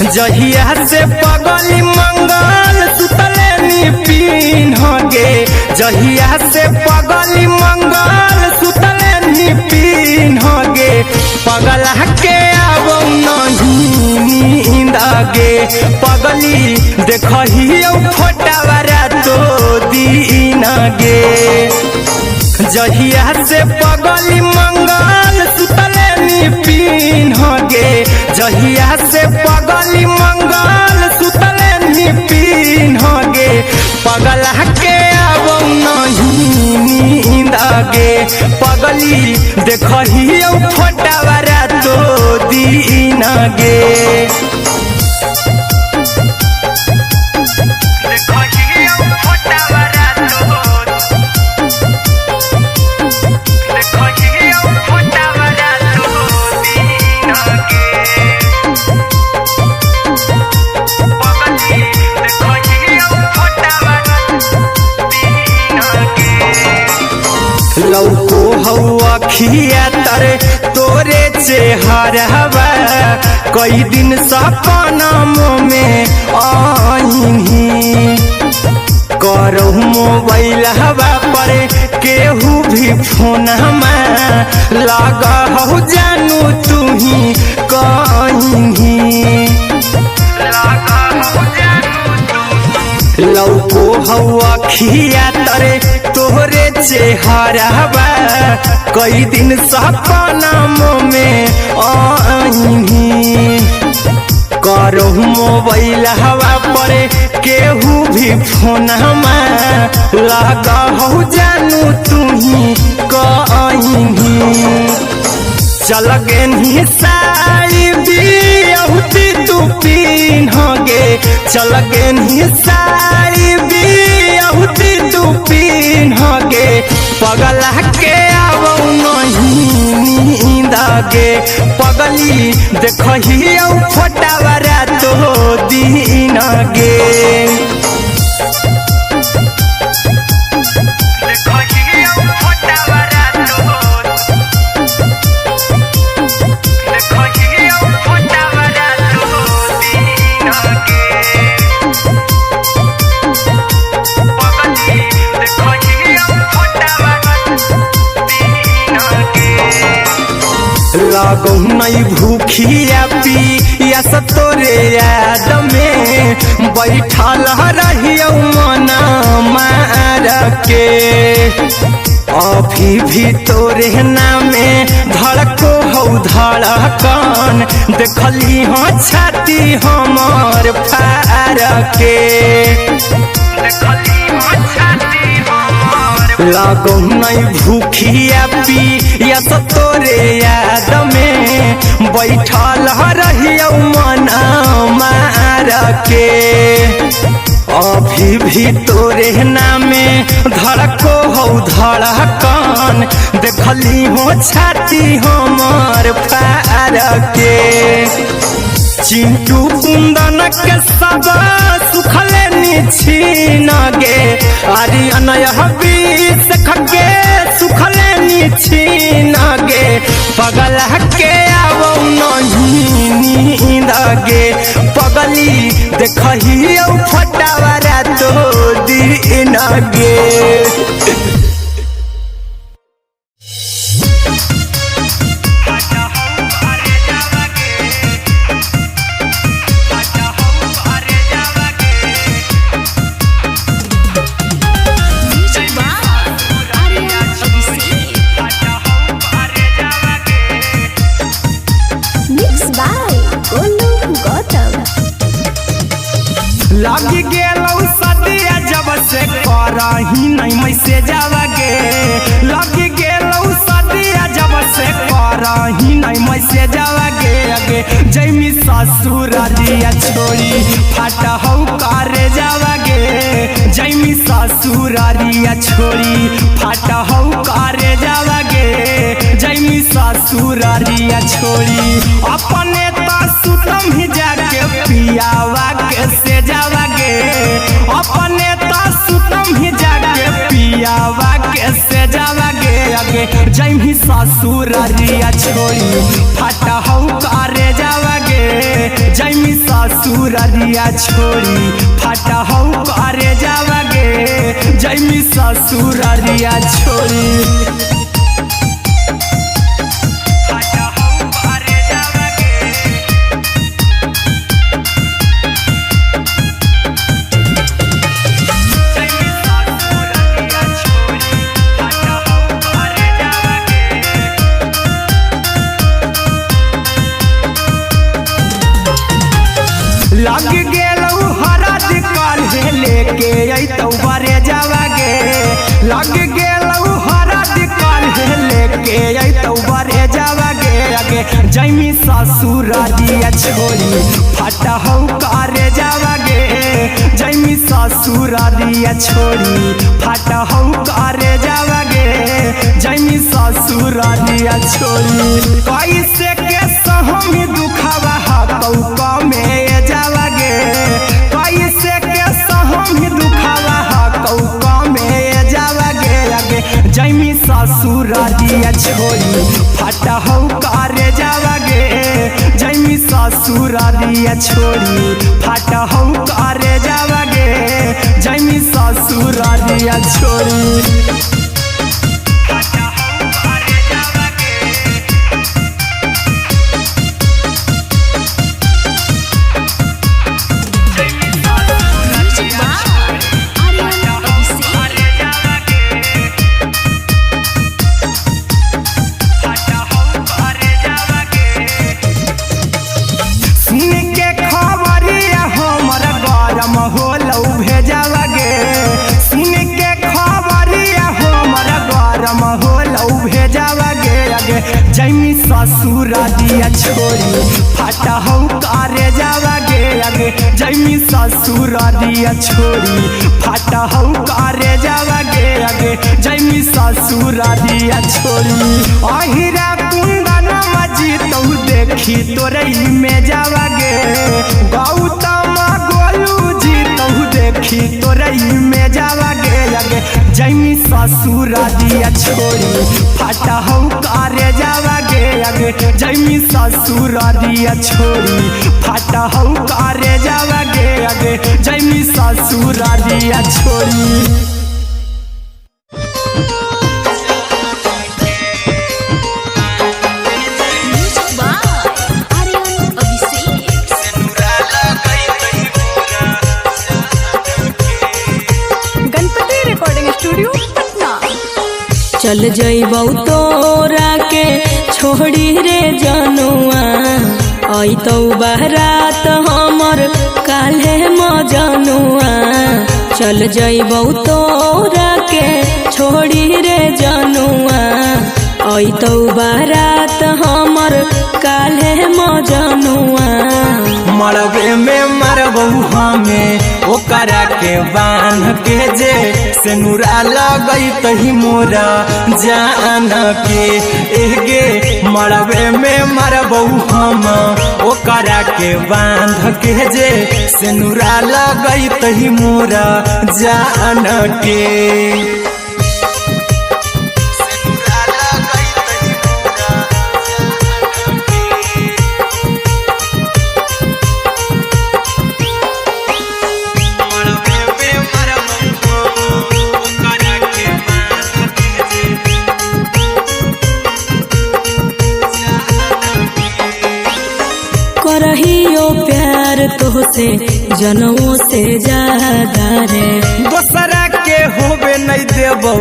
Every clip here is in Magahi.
जहिया से पगली मंगल सुतले नी पीन गे, जहिया से पगली मंगल सुतले नी पीन गे, पगला के आबो नहीं नींद गे, पगली देखहियो फोटावा रातो दिन गे। जहिया से पगली मंगल सुतले नी पीन गे, जहिया से पगली मंगल सुतले नी पीन गे, पगला के आबो नहीं नींद गे, पगली देखहियो फोटावा रातो दिन गे। लौको हौ अखिया तरे तोरे चेहरवा, कई दिन सपना में आईही, करहु मोबाइल हवा पर केहू भी फोन लगा हौ जानू तुही कहीं। लौको हौ अखिया तरे तोहरे चेहरवा, कई दिन सपना में आईही, करहु मोबाइल हवा पर केहू भी फोन लगा हौ जानू तुही कहीं। चल गेन्ही साड़ी बियाहुती तू पीन गे, चल गेन्ही साड़ी बियाहुती तू पीन गे, पगला के आबो नहीं नींद गे, पगली देखहियो फोटावा रातो दिन गे। लगौ नहीं भूखिया पिया तोरे याद में, बैठल रहियो मन मार के, अभी भी तोरे नामे धड़को हौ धड़कन, देखली हो छाती हमर फार के। लगौ नहीं भूखिया पिया तोरे याद में, बैठल रहियो मन मार के, अभी भी तोरे नामे धड़को हौ धड़कन, देखली हो छाती हमर फार के। चिंटू कुंदन के सब सुखले निछीन गे, आरी अनय बीस खगे सुखले निछीन गे, पगला के आबो नहीं नींद गे, पगली देखहियो फोटावा रातो दिन गे। लग गेलौ सदिया जब से करही नहीं मैसेज गे, लग गेलौ सदिया जब से करही नहीं मैसेज गे, अगे जैमी ससुररिया छोड़ी फाट हौ करे जावा गे, जैमी ससुररिया छोड़ी फाट हौ करे जावा गे, जैमी ससुररिया छोड़ी अपने त सुतम ही जाके पियावा के से जावा गे, अपने त सुतम ही जाके पियावा के से जावा गे, अगे जैमी ससुररिया छोड़ी फाट हौ करे जावा गे, गे जैमी ससुररिया छोड़ी फाटा हौ करे जावा गे जैमी ससुररिया छोड़ी फाटा हौ करे जावा गे। जैमी ससुररिया छोड़ी फाटा हौ करे जावा गे। लग गेलौ हरद काल्हे लेके अइतौ बरे जावा गे लग गेलौ हरद काल्हे लेके अइतौ बरे जावा गे आगे जैमी ससुररिया छोड़ी फाटा हौ करे जावा गे जैमी ससुररिया छोड़ी फाटा हौ करे जावा गे जैमी ससुररिया छोड़ी कैसे के सहमी दुखावा हकौ कमे जावा गे कैसे के सहमी दुखावा हकौ कमे जावा गे आगे जैमी ससुररिया छोड़ी फाटा हौ करे जावा गे जैमी ससुररिया छोड़ी फाटा हौ करे जावा गे जैमी ससुररिया छोड़ी फाटा हौ करे जावा गे। Music by Aryan Abhishek. सुन के खबरिया हमर गरम होलौ भेजावा गे सुन के खबरिया हमर गरम होलौ भेजावा गे आगे जैमी ससुररिया छोड़ी फाटा हौ करे जावा गे आगे जैमी ससुररिया छोड़ी फाटा हौ करे जावा गे आगे जैमी ससुररिया छोड़ी अहिरा कुंदन मजीतौ देखी तोरई में जावा गे गौतम गोलू जीतौ देखी तोरई में जावा गे आगे जैमी ससुररिया छोड़ी फाटा हौ करे जावा गे आगे जैमी ससुररिया छोड़ी फाटा हौ करे जावा गे आगे जैमी ससुररिया छोड़ी। Music by Aryan Abhishek. Ganpati recording studio Patna. चल जइबौ तोरा के छोड़ी रे जनुआ अइतौ बारात हमर काल्हे मजनुआ चल जइबौ तोरा के छोड़ी रे जनुआ अइतौ बारात हमर काल्हे मजनुआ। मरबे में मरबौ हमें ओकरा के बांध के जे सेनुरा लगई तही मोरा जान के एगे मरबे में मरबौ हम ओकरा के बांध के जे सेनुरा लगई तही मोरा जान के। सेनुरा लगई तही मोरा जान के। करहियो प्यार तोहसे जनमो से ज्यादा रे दोसरा के होबे नहीं देबौ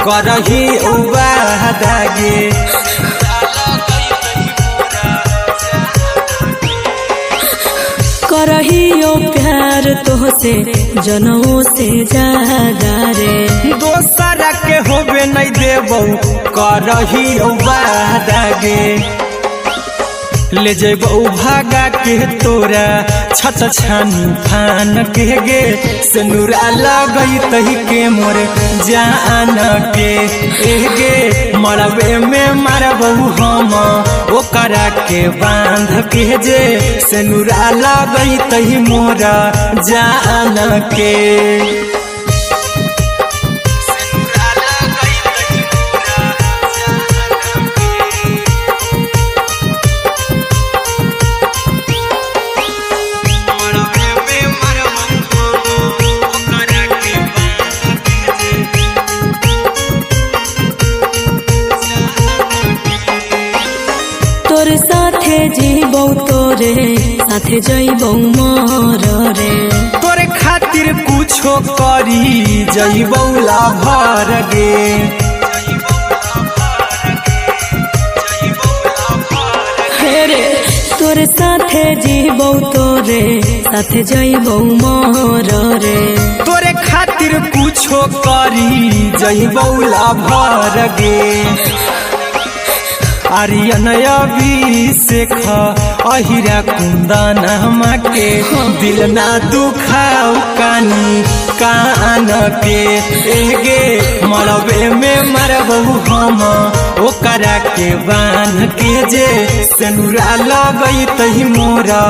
करही वादा गे। करहियो प्यार तोहसे जनमो से ज्यादा रे दोसरा के होबे नहीं देबौ करही वादा गे। ले जेबौ भागा के तोरा छत छानी फान के गे सेनुरा लगई तही के मोर जान के एगे मरबे में मारबौ हम ओकरा के बांध के जे सेनुरा लगई तही मोरा जान के। सेनुरा लगई तही मोरा जान के। तोर साथे जीबौ तोरे साथे जइबौ मर रे। तोरे खातिर कुछो करी जइबौ लाभर गे। हे रे तोरे साथे जीबौ तोरे साथे जइबौ मर रे। तोरे खातिर कुछो करी जइबौ लाभर गे। आर्यन अभिषेक अहिरा कुंदन के दिल ना दुखाऊ कानी कान के। एगे मरबे में मरबू हम ओकरा के बांध के जे सेनुरा लगई तही मोरा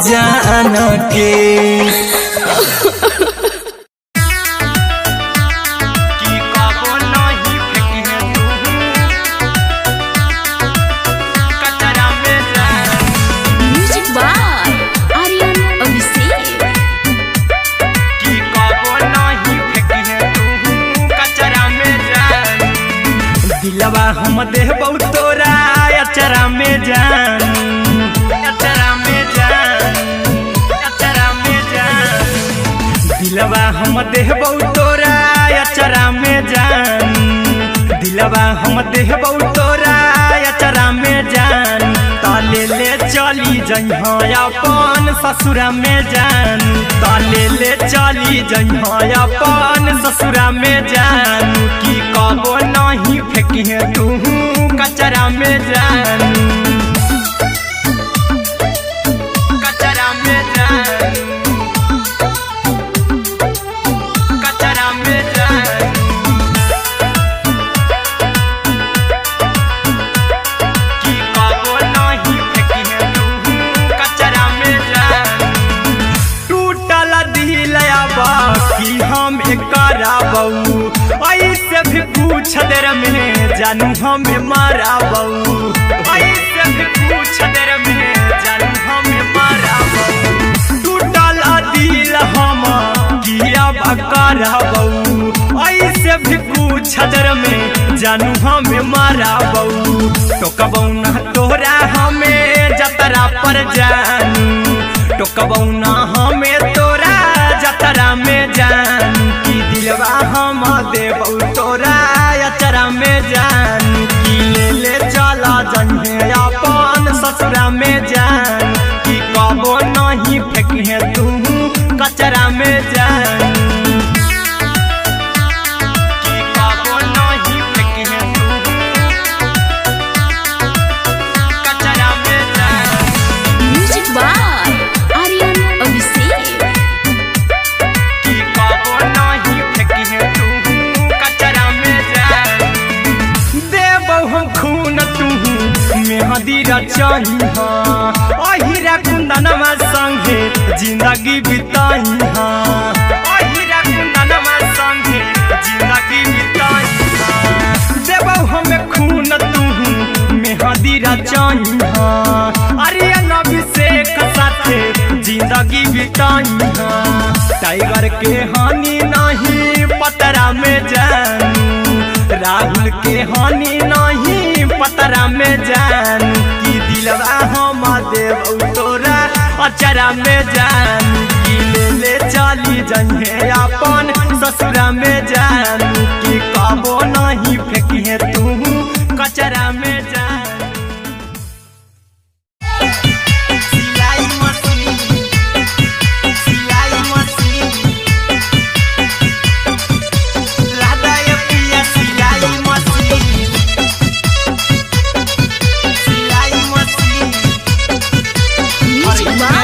जान के। की कबो नहीं फेंके तू कचरा में जान। म्यूजिक बाय आर्यन अभिषेक। की कबो नहीं फेंके तू कचरा में जान। दिलवा हम देहबौ तोरा अचरा में जान, अचरा में जान, अचरा में जान। दिलवा हम देहबौ तोरा अचरा में जान। दिलवा हम देहबौ तोरा अचरा में जान। ताले ले चली जइहा अपन ससुरा में जान। ताले ले चली जइहा अपन ससुरा में जान। की कबो नहीं फेंकिहे तू कचरा में जान, कचरा में जान, कचरा में जान। की कबो नहीं फेंकिहे तू कचरा में जान। टूटल दिल अब की हम कराबऊ, ऐसे भी पूछ देर में जानू हमें माराबऊ। ऐसे भी पूछ देर में जानू हमें माराबऊ। टूटल दिल हम की अब कराबऊ, ऐसे भी पूछ देर में जानू हमें माराबऊ। टोकबऊ ना तोरा हमें जतरा पर जानू, टोकबऊ ना हमें तोरा जतरा में जान। की दिलवा हम देबऊ तोरा अचरा में जान। की ले ले चला जइहे अपन ससुरा में जान। की कबो नहीं फेंकिहे तू कचरा में जान। की कबो नहीं फेंकिहे तू कचरा में जान। म्यूजिक बाय आर्यन अभिषेक। की कबो नहीं फेंकिहे तू कचरा में जान। देबौ हम खून तू मेहंदी रचहिहा, अहिरा कुंदनमा संगे जिंदगी बिताहिहा। अहिरा कुंदनमा संगे जिंदगी बिताहिहा। देबौ हम खून तू मेहंदी रचहिहा, आर्यन अभिषेक साथे जिंदगी बिताहिहा। टाइगर के हानि नहीं पतरा में जान, राहुल के हानि नहीं पतरा में जान। की दिलवा हम देबौ तोरा अचरा में जान। की ले ले चली जइहे अपन ससुरा में जान। की कबो नहीं फेंकिहे तू कचरा में जान। सिलाई मशीन, सिलाई मशीन, लादा ये पिया सिलाई मशीन, सिलाई मशीन। म्यूजिक बाय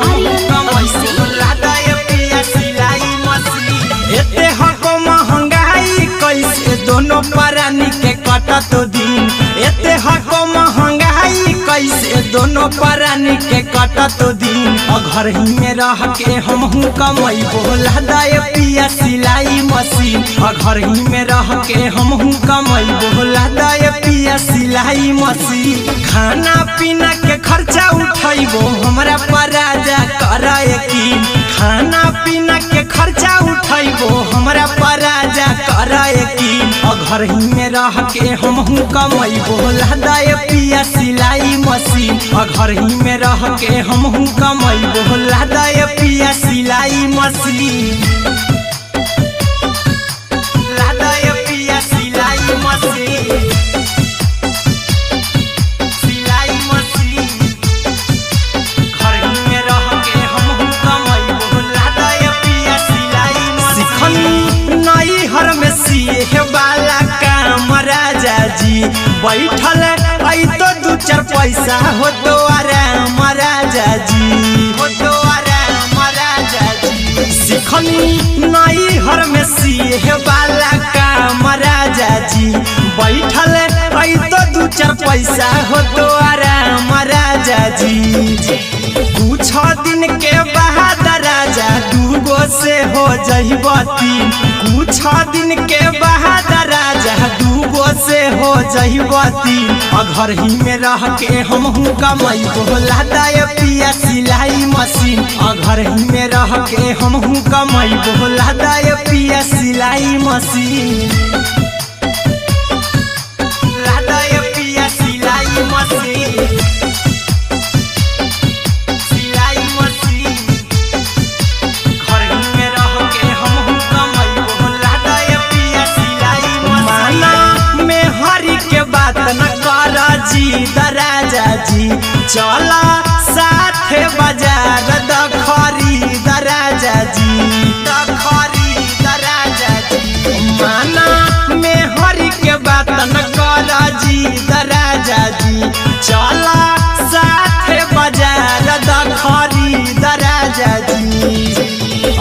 आर्यन अभिषेक। लादा ये पिया सिलाई मशीन। एते हको महंगाई कैसे दोनों प्राणी के कटत दिन। एते हको महंगाई कैसे दोनों प्राणी के कटत दिन। घर ही में रह के हमहू कमैबो लादा ये पिया सिलाई मशीन। घर ही में रह के हमहू कमैबो लादा ये पिया सिलाई मशीन। खाना पीना के खर्चा उठैबो हमरा पर राजा कर यकीन। खाना पीना के खर्चा उठैबो हमरा पर राजा कर की घर ही में रह के हमहू कमैबो लादाए पिया सिलाई मशीन। घर ही में रह के हमहू कमैबो लादाए पिया सिलाई मशीन। लादाए पिया सिलाई मशीन, सिलाई मशीन। घर ही में रह के हमहू कमैबो लादाए पिया सिलाई मशीन। सिखनी नई हर में सीहे वाला काम राजा जी, बैठल आई तो दू चार पैसा हो तो आराम राजा जी, हो तो आराम राजा जी। सिखनी नई हर में सीहे वाला काम राजा जी, बैठल आई तो दू चार पैसा हो तो आराम राजा जी। कुछ दिन के बाद राजा दूगो से हो जइबती, कुछ दिन के बाद राजा दूगो से हो जइबती। घर ही में रह के हमहू कमैबो लादाए पिया सिलाई मशीन। घर ही में रह के हमहू कमैबो लादाए पिया सिलाई मशीन। लादाए पिया सिलाई मशीन, सिलाई मशीन। घर ही में रह के हमहू कमैबो लादाए पिया सिलाई मशीन। माना में हरि के बात न कर जी राजा जी, चला साथे बाजार दखरी राजा जी, दखरी राजा जी। माना में हरि के बात न कर जी राजा जी, चला साथे बाजार दखरी राजा जी।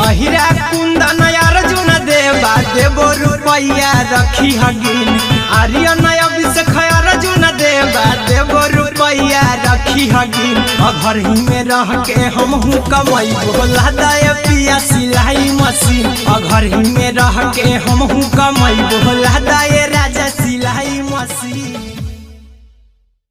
अहिरा कुंदन अर्जुन देवा देवो रुपैया रखी हगिन, आर्यन अभिषेक अर्जुन देवा देवो रुपैया रखी हगिन। घर ही में रह के हमहू कमैबो लादाए पिया सिलाई मशीन। घर ही में रह के हमहू कमैबो लादाए राजा सिलाई मशीन।